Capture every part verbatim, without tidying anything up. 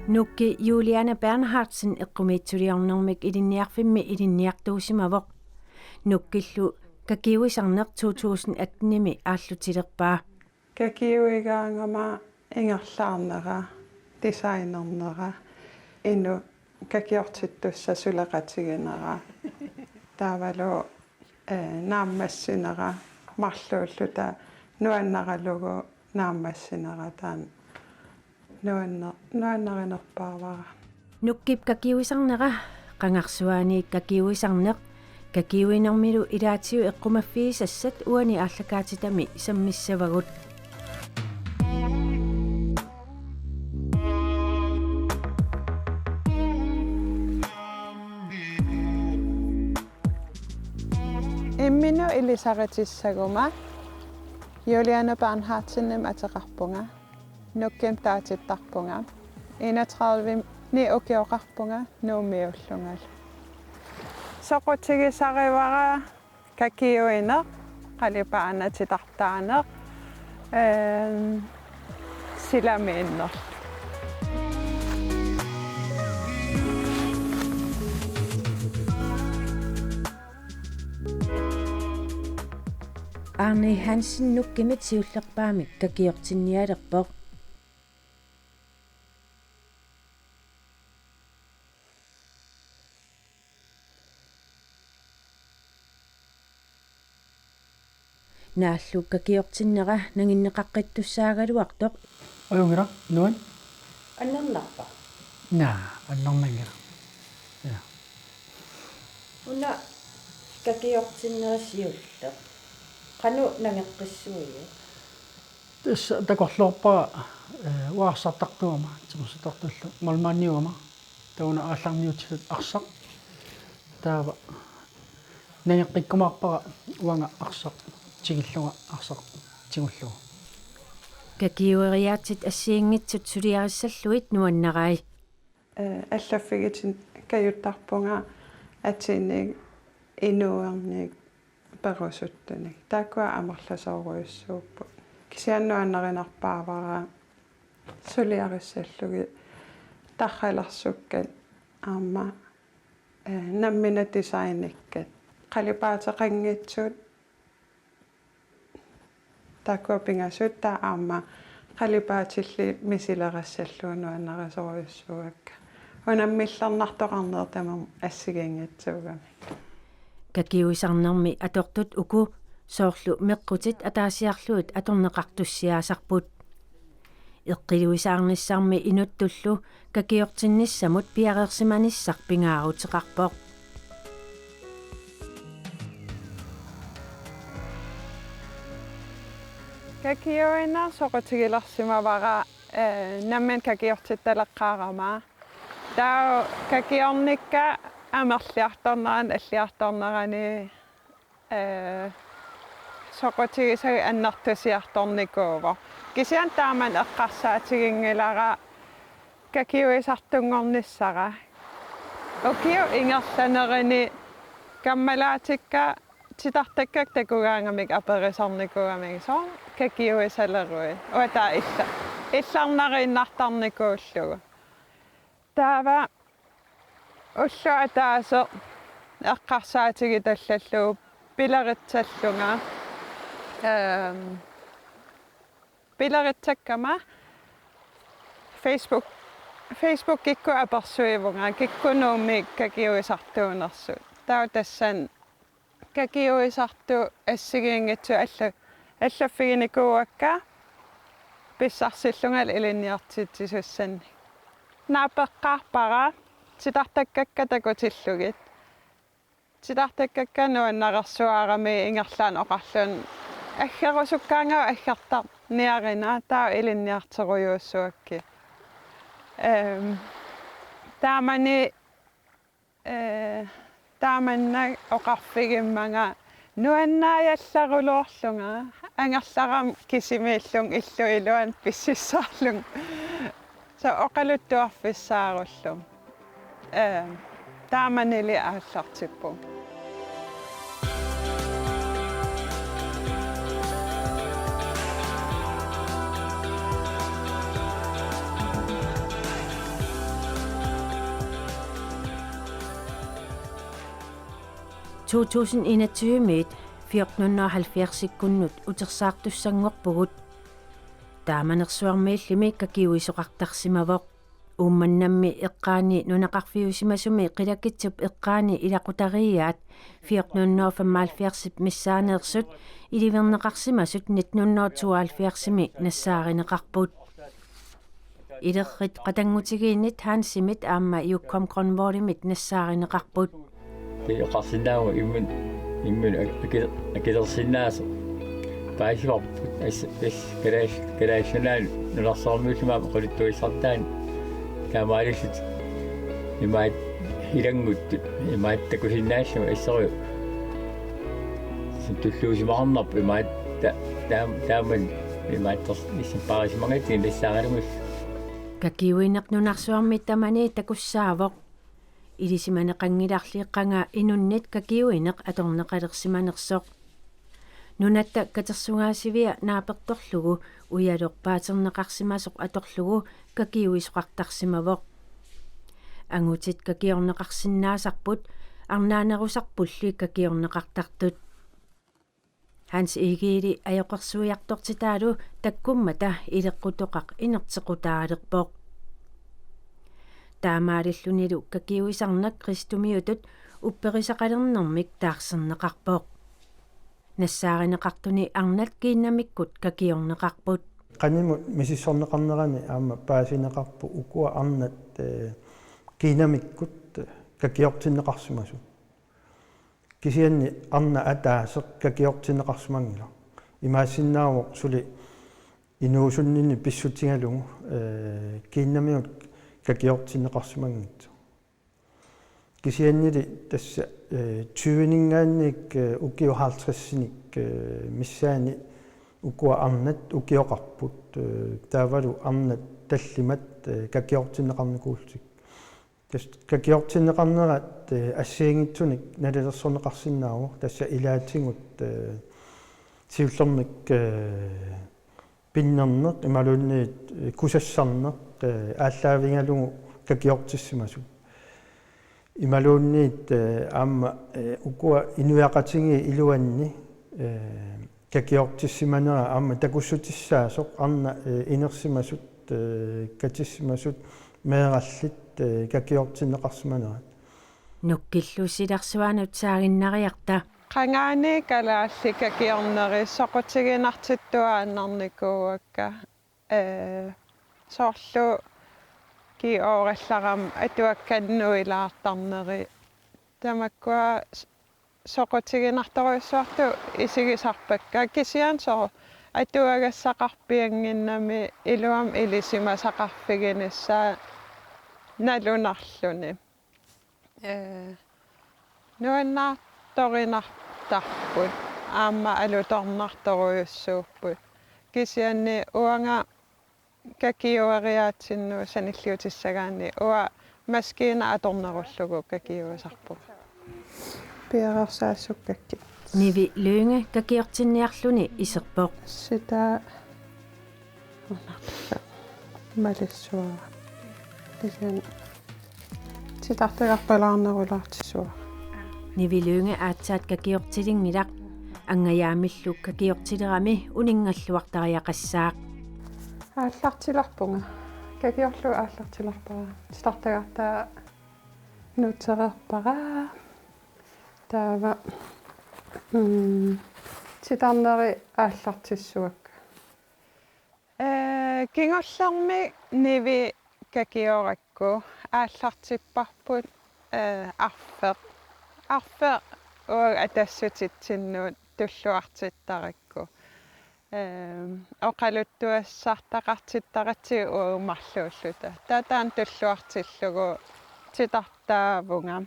Nukki Juliane Bernhardsen eqqumiitsuliornermik ilinniarfimmi ilinniartuusimavoq. Nukkillu kakiuisarneq to tusind atten-imi aallutilerpaa. Kakiuigaangama ingerlaarnera, designernera, inuk kakiortittussaq suleqatiginera. Taavalu, eh, naammassinera, marluulluta nuannaralugu naammassinera taanna nuanna-, nuannarinerpaavara. Nukkip kakiuisarnera, qangarsuaani kakiuisarneq, kakiuinermilu ilaatigut eqqumaffigisassat uani aallakaatitami sammissavagut. Imminut ilisaritissaguma Juliane Bernhardsenimik ateqarpunga. Nukkimik taatittarpunga. Enogtredive-ni ukioqarpunga Nuummiuullungalu. Soqutigisarivara kakiuineq, qalipaanaq titartaaneq, ehm, silamiinnerlu. Arne Hansen Nukkimit siullerpaamik kakiortinnialerpoq. Naallu kakiortinnera nanginneqaqqittussaagaluartoq. Ajunngilaq, nuan? Annernarpa? Naa, annernanngilaq. Ja. Una kakiortinnera siulleq. Qanoq nangeqqissuiuk? Tassa takorloorpara, eh, uanga arsartartuugama, timersortartullu, målmandiugama, taava una aallarniutigalugu arsaq. Taava nangeqqikkumaarpara uanga arsaq tigillunga arsaq tigullugu. Kakiueriaatsit assigiinngitsut suliarissallugit nuannarai. Eh, allaffigitinnikajuttarpunga atinik, inuuernik, perusuttunik. Taakkua amerlasoorujussuupput. Kisianni nuannarinerpaavara suliarissallugit tarralersukkat aamma, eh, nammineq designikkat. Qalipaateqanngitsut taakkua pingasut taava aamma qalipaatillit misilerissallugu nuannarisorujussuuakka. Unammillernartoqarneq tamarmi assigiinngitsuugami. Kakiuisarnermi atortut uku soorlu meqqutit ataasiarlugit atorneqartussiaasarput. Eqqiluisaarnissarmi inuttullu kakiortinnissamut piareersimanissaq pingaaruteqarpoq. Kakiuineq soqutigilersimavara, eh, nammineq kakiortittaleqqaarama. Taava kakiornikka amerliartornerani, alliartornerani, eh, soqutigisavit annertusiartornikuuvoq. Kisianni taamani eqqarsaatiginngilara kakiuisartunngornissara. Ukiup ingerlanerani kammalaatikka titartakkakka takugaangamik aperisarnikuugamik soorlu kakiuisaleruit. Uanga taava illa-, illarnariinnartarnikuullugu. Taava ulloq ataaseq eqqarsaatigitallallugu pileritsallunga. Ehm, pileritsakkama Facebook, Facebookikkut apersuivunga kikkut Nuummi kakiuisartuunersut. Taava tassani kakiuisartut assigiinngitsut alla-, allaffiginikuuakka pissarsillungalu ilinniartitsisussannik. Naapeqqaarpara titartakkakka takutillugit. Titartakkakka nuannarersuarami ingerlaannaq oqarluni aggerusukkaangavit aggertarniarina taava ilinniartorujussuuakka. Ehm, taamani, eh, taamannak oqarfigimmanga nuannaajallaruluorlunga angerlarama kisimiillunga illup iluani pississaarlunga. Soorlu oqaluttuarfissaarullunga. Ee, taamanili aallartippunga. To tusind enogtyve-miit fjorten hundrede og halvfjerds-ikkunnut utersaartussanngorpugut. Taamanersuarmiillimi kakiuisoqartarsimavoq. Uummannammi eqqaani nunaqarfiusimasumi qilakitsup eqqaani ilaqutariiaat fjorten hundrede og femoghalvfjerds-ip missaaneersut iliverneqarsimasut nitten hundrede og tooghalvfjerds-imi nassaarineqarput. Ilerrit qatanngutigiinnit Hansimit aamma Jokum Grønvoldimit nassaarineqarput. Oqarsinnaavoq imminut, imminut ak-, aki-, akilersinnaasoq. Paasivarput as-, as-, kalaas-, kalaassunaat nunarsuarmiullutik oqaluttuassartaat taamaalillutik imaat ilannguttut, imaat takusinnaassammata assorujuk. Tulluusimaarnarpoq imaat ta-, taam-, taamani imaattoq issappaarisimangatsigu nassaarigalugu. Kakiuineq nunarsuarmi tamani takussaavoq. Ilisimaneqanngilarli qanga inunnit kakiuineq atorneqalersimanersoq. Nunatta katersugaasivia naapertorlugu ujalorpaaterneqarsimasoq atorlugu kakiuisoqartarsimavoq. Angutit kakiorneqarsinnaasarput, arnaanerusarpulli kakiorneqartartut. Hans Egede ajoqersuiartortitaalu takkummata ileqqutoqaq inerteqqutaalerpoq. Taamaalillunilu kakiuisarneq kristumiutut upperisaqalernermik taarserneqarpoq. Nassaarineqartuni arnat kiinnamikkut kakiorneqarput. Qanimut misissorneqarnerani aamma paasineqarpoq ukua arnat, eh, kiinnamikkut kakiortinneqarsimasut. Kisianni arnaq ataaseq kakiortinneqarsimanngilaq. Imaassinnaavoq suli inuusunninni pissutigalugu, eh, kiinnamigut kakiortinneqarsimanngitsoq. Kisiannili tassa, eh, tyveninngaanniit, eh, ukiut halvtredsinik, eh, missaanni ukua arnat ukioqarput, eh, taavalu arnat tallimat, eh, kakiortinneqarnikuullutik. Tassa kakiortinneqarnerat, eh, assigiinngitsunik nalilersorneqarsinnaavoq, tassa ilaatigut, eh, siullermik, eh, pinnerneq imaluunniit, eh, kusassarneq, eh, aallaavigalugu kakiortissimasut. Imaluunniit, eh, aamma, eh, ukua inuiaqatigiit iluanni, eh, kakiortissimanera aamma takussutissaasoq arnaq, eh, inersimasut, eh, katissimasut meerallit, eh, kakiortinneqarsimanerat. Nukkillu silarsuanut saaginnariarta. Qangaaniit kalaallit kakiornerit soqutiginartittuaannarnikuuakka. Eh, soorlu G-årallarama atuakkannuilaartarneri. Tamakkua s-, soqutiginartorujussuartut isigisarpakka. Kisianni soorlu atuagassaqarpiannginnami iluamik ilisimasaqarfiginissaa nalunarluni. Eh, nuannaartorinartarput, aamma alutornartorujussuupput. Kisianni uanga kakiueriaatsinnut sanilliutissagaanni uanga maskiina atornerullugu kakiuisarpunga. Piareersaassukkakkit. Nivi Lynge kakiortinniarluni iserpoq. Sitaa. Malissuara. Kisianni titartagarpalaarnerulaartissuara. Nivi Lynge aatsaat kakiortilinngilaq, angajaamillu kakiortilerami uninngalluartariaqassaaq. Aallartilerpunga. Kakiorlugu aallartilerpara. Titartagartaa nuutsereerpara. Taava, mm, titarneri aallartissuakka. Eh, kingullermik Nivi kakiorakku aallartipparput, eh, arfeq. Arfeq uagut atassutitsinnut tulluartittarakku. Eh, oqaluttuassartaqartittaratsigit uagut marluulluta. Taava taanna tulluartillugu titartaavunga.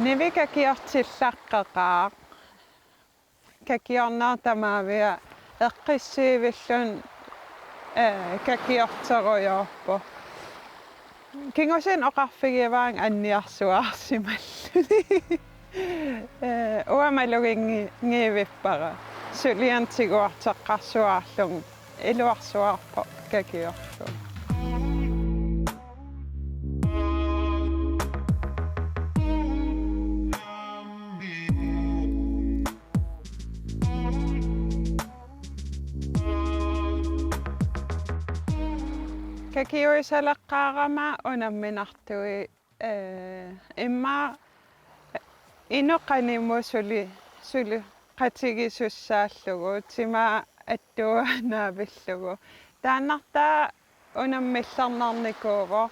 Nivi kakiortillaqqeqaaq. Kakiorneq tamaavia eqqissiivilluni, eh, kakiorterujoorpoq. Kingusinneq oqarfigivaannga anniarsuaarsimalluni. Eh, uanga maluginngi-, -ngivippara. Sulianik tiguarteqqarsuaarlunga. Iluarsuarpoq kakiorlugu. Kakiuisaleqqaarama unamminartui, eh, immaqa inuk qanimut suli, suleqatigisussaalluni, timaa attuunavillugu. Taannartaa unammillernarnikuuvoq,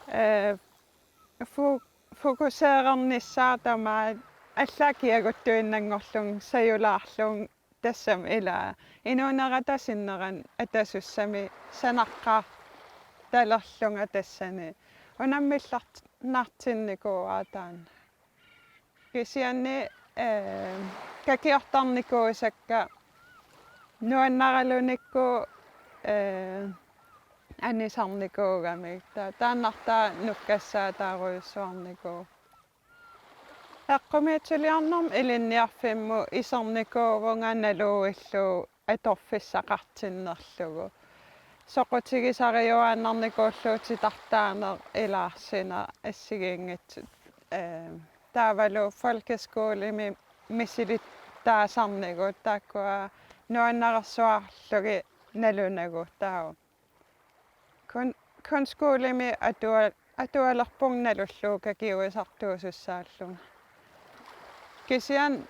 eh, fu-, fokuseernissaa tamaat allaat kiaguttuinnanngorlunga sajulaarlunga, tassami ilaa inuunerata sinnerani atasussami sanaqqaartalerlunga tassani. Unammillernartinnikuuara taanna. Kisianni, eh, kakiortarnikuusakka nuannaralunikku, eh, anisarnikuugamik. Ta-, taannartaa nukkassaataarujussuarnikuuvoq. Eqqumiitsuliornermut ilinniarfimmut isernikuuvunga naluillugu atorfissaqartinnerlugu. Soqutigisariuaannarnikuullugu titartaaneq, ilaarsineq, assigiinngitsut. Eh, taavalu folkeskolemi misilittaasarnigut taakkua nuannersuarlugit nalunagu taava. Kun-, grundskolemi atua-, atualerpunga nalullugu kakiuisartuusussaallunga. Kisianni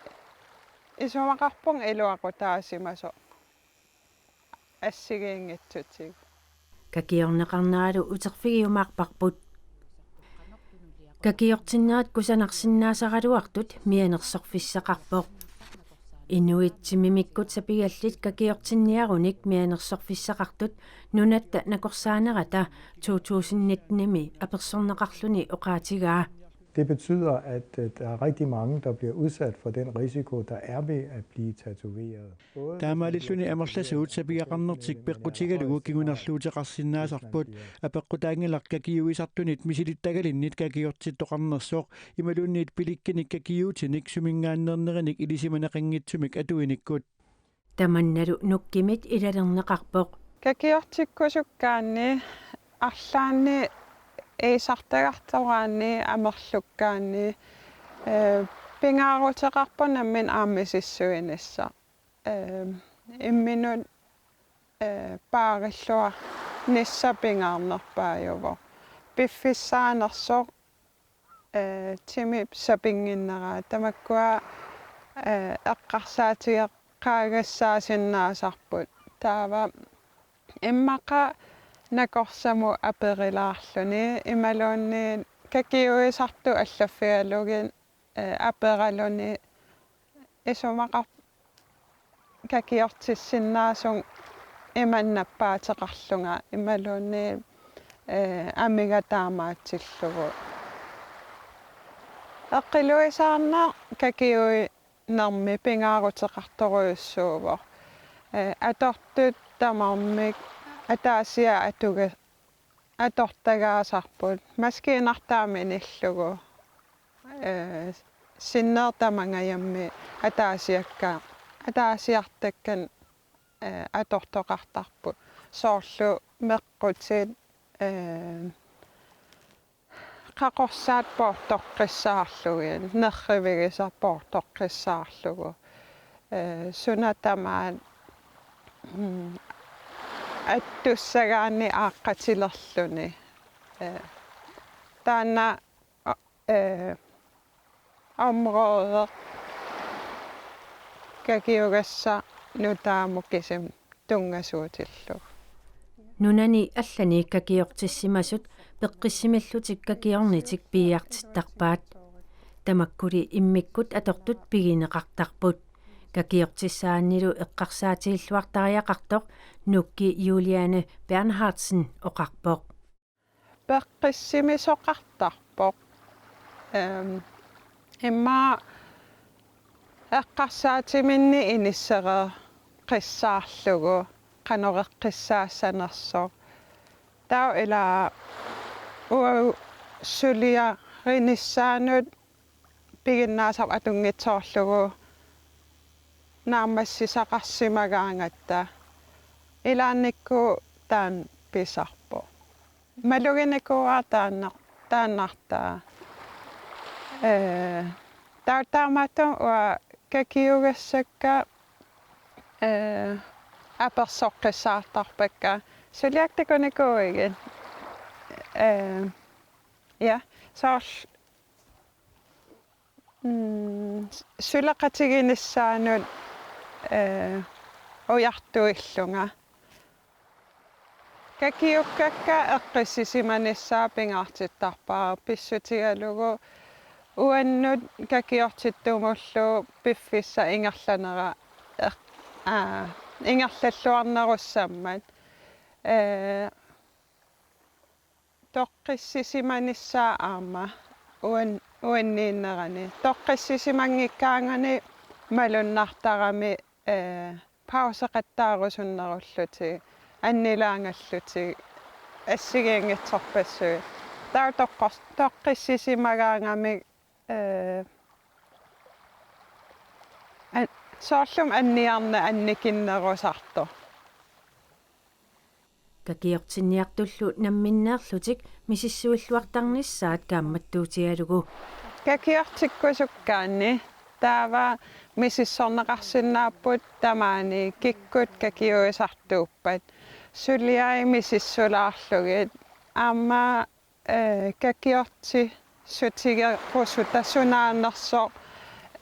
isumaqarpunga iluaqutaasimasoq assigiinngitsutigut. Kakiorneqarneralu uterfigiumaarparput. Kakiortinnerit kusanarsinnaasaraluartut mianersorfissaqarpoq. Inuit timimikkut sapigallit kakiortinniarunik mianersorfissaqartut Nunatta Nakorsaanerata to tusind nitten-imi apersorneqarluni oqaatigaa. Det betyder, at øh, der er rigtig mange, der bliver udsat for den risiko, der er ved at blive tatoveret. Taamaalilluni amerlasuut sapigaqarnertik peqqutigalugu kingunerluuteqarsinnaasarput, apeqqutaanngilaq kakiuisartunit misilittagalinnit kakiortittoqarnersoq imaluunniit pilikkinik kakiuutinik suminngaanneernerinik ilisimaneqanngitsumik atuinikkut. Tamannalu nukkimit ilalerneqarpoq. Kakiortikkusukkaanni, arlaanni iisartagartoraanni, amerlukkaanni, eh, pingaaruteqarpoq nammineq aamma misissuinissaq. Eh, imminut, eh, paarilluarnissaq pingaarnerpaajuvoq. Piffissaanersoq, eh, timip sapinnginneraa. Tamakkua, eh, eqqarsaatigeqqaagassaassinnaasarput. Taava immaqa nakorsamut aperilaarluni imaluunniit kakiuisartut allaffigalugit, eh, aperaluni isumaqarpoq kakiortissinnaasunga imannak nappaateqarlunga imaluunniit, eh, amiga taamaatsillugu. Eqqiluisaarneq kakiuinermi pingaaruteqartorujussuuvoq. Eh, atortut tamarmik ataasiakkaat atuga-, atortagaasarput maskiinartaa minillugu. Eh, sinnereertut tamangajammik ataasiakka-, ataasiartakkanik, eh, atortoqartarput. Soorlu meqqutit, eh, qaqorsaat poortoqqissaarlugit, nerrivigisaq poortoqqissaarlugu. Eh, suna tamaat, mm, attussagaanni aaqqatilerluni. Eh, taanna, eh, område kakiugassaq nutaamut kisimi tunngasuutillugu. Nunani allani kakiortissimasut peqqissimillutik kakiornitik piiartittarpaat. Tamakkuli immikkut atortut pigineqartarput. Kakiortissaannilu eqqarsaatigilluartariaqartoq nukki Juliane Bernhardsen oqarpoq. Peqqissimisoqartarpoq. Ehm, immaqa eqqarsaatiminni inissereeqqissaarlugu qanoq eqqissaassanersoq. Taava ilaa uagut suliarinissaanut piginnaasarput atunngitsoorlugu naammassisaqarsimagaangatta. Ilaannikkut taanna pisarpoq. Maluginikuuara taanna-, taannartaa. Eh, taava taamaattumik uanga kakiugassakka, eh, apersoqqissaartarpakka. Suliaq, takunikuuigit? Eh, ja, soorlu, mm, suleqatiginissaanut, eh, ujartuillunga. Kakiukkakka eqqissisimanissaa pingaartittarpara pissutigalugu uannut kakiortittumullu piffissaq ingerlanera eq-, aa, ingerlalluarnerussammat. Eh, toqqissisimanissaa aamma uan-, uanniinnerani. Toqqissisimanngikkaangani malunnartarami, eh, pauseqattaarusunnerullutik, annilaangallutik, assigiinngitsorpassuit. Taava toqqor-, toqqissisimagaangamik, eh, an-, soorlumi anniarneq annikinnerusartoq. Kakiortinniartullu namminneerlutik misissuilluartarnissaat kaammattuutigalugu. Kakiortikkusukkaanni taava misissorneqarsinnaapput tamaani kikkut kakiuisartuuppat. Suliai misissulaarlugit aamma, eh, kakiorti- sutigerusutaq sunaanersoq,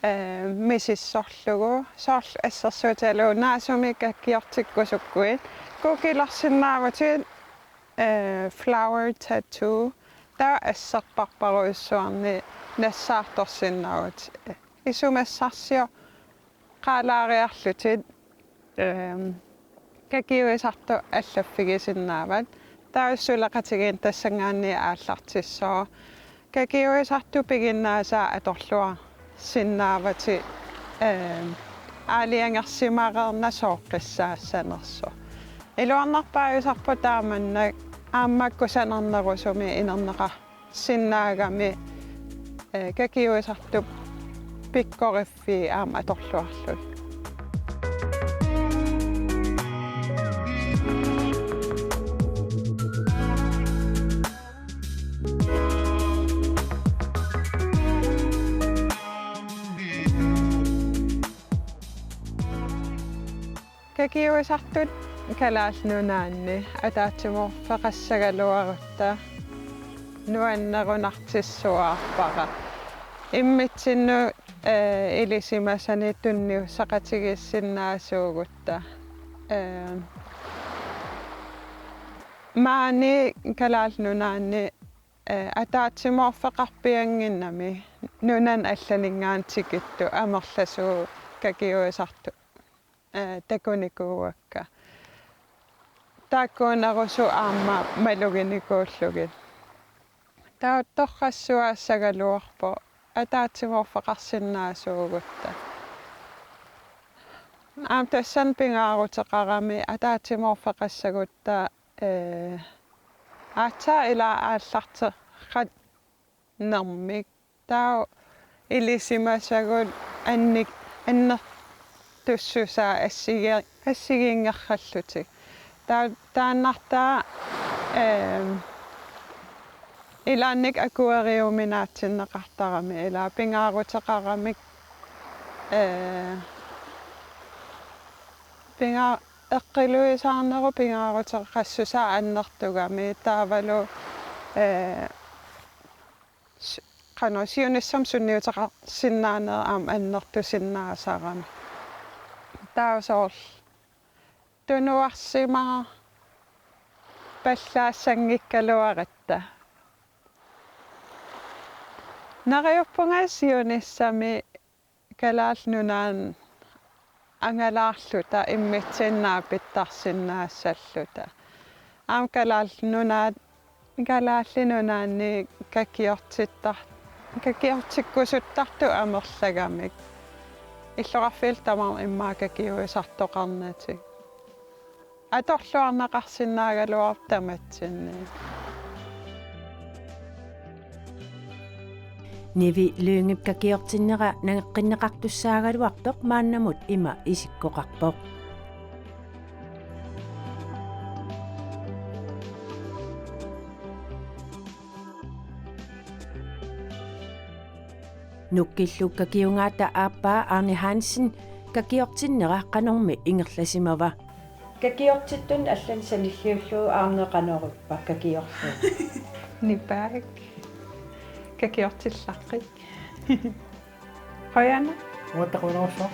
eh, misissorlugu. Soorlu assersuutigalugu naasumik kakiortikkusukkuit. Kukilersinnaavutit, eh, flower tattoo. Taava asserparparujussuarnik nassaartorsinnaavutit. Isumassarsioqalaariarlutit, ehm, kakiuisartut allaffigisinnaavat. Taava suleqatigiinneq tassanngaanniit aallartissooq. Kakiuisartut piginnaasaat atorluarsinnaavatit, ehm, aalajangersimareernasoqqissaassanersoq. Iluarnerpaajusarpoq taamannak aamma kusanarnerusumik inerneqar- sinnaagami, eh, kakiuisartut pikkoriffii aamma atorluarlugit. Kakiuisartut Kalaallit Nunaanni ataatsimoorfeqassagaluarutta nuannerunartissuaarpara. Immitsinnut, eh, ilisimasanik tunniussaqatigiissinnaasuugutta. Eh, maani Kalaallit Nunaanni, eh, ataatsimoorfeqarpiannginnami nunanut allaninngaanniit tikittut amerlasuut kakiuisartut, eh, takunikuuakka. Taakkuunerusut aamma maluginikuullugit. Taava torrassuaassagaluarpoq ataatsimoorfeqarsinnaasuugutta. Aamma tassani pingaaruteqarami ataatsimoorfeqassagutta, eh, aatsaat ilaa aallarteqqat- nermik. Taava ilisimasagut annik-, annertussusaat assigi-, assigiinngerrallutik. Taava taannartaa, ehm, ilaannik akueriuminaatsinneqartarami, ilaa pingaaruteqaramik, eh, pinga-, eqqiluisaarnerup pingaaruteqassusaa annertugami taavalu, eh, s-, qanoq siunissami sunniuteqarsinnaaneq aamma annertusinnaasarami. Taava soorlu tunuarsimaarpallaassanngikkaluaratta. Neriuppunga siunissami Kalaallit Nunaanni angalaarluta immitsinnut naapittarsinnaassalluta. Aamma Kalaallit Nunaat, Kalaallit Nunaanni kakiortittar-, kakiortikkusuttartut amerlagamik. Illoqarfiillu tamarmik immaqa kakiuisartoqarnatik. Atorluarneqarsinnaagaluarpoq tamatsinni. Nivi Lyngep kakiortinnera nangeqqinneqartussaagaluartoq maannamut ima isikkoqarpoq. Nukkillu kakiungaata aappaa Arne Hansen kakiortinnera qanormi ingerlasimava? Kakiortittunik allanik sanilliullugu Arne qanorippa kakiorlugu? Nipaak. Kakiortillaqqik. Qujanaq. Uattaqunarussoo.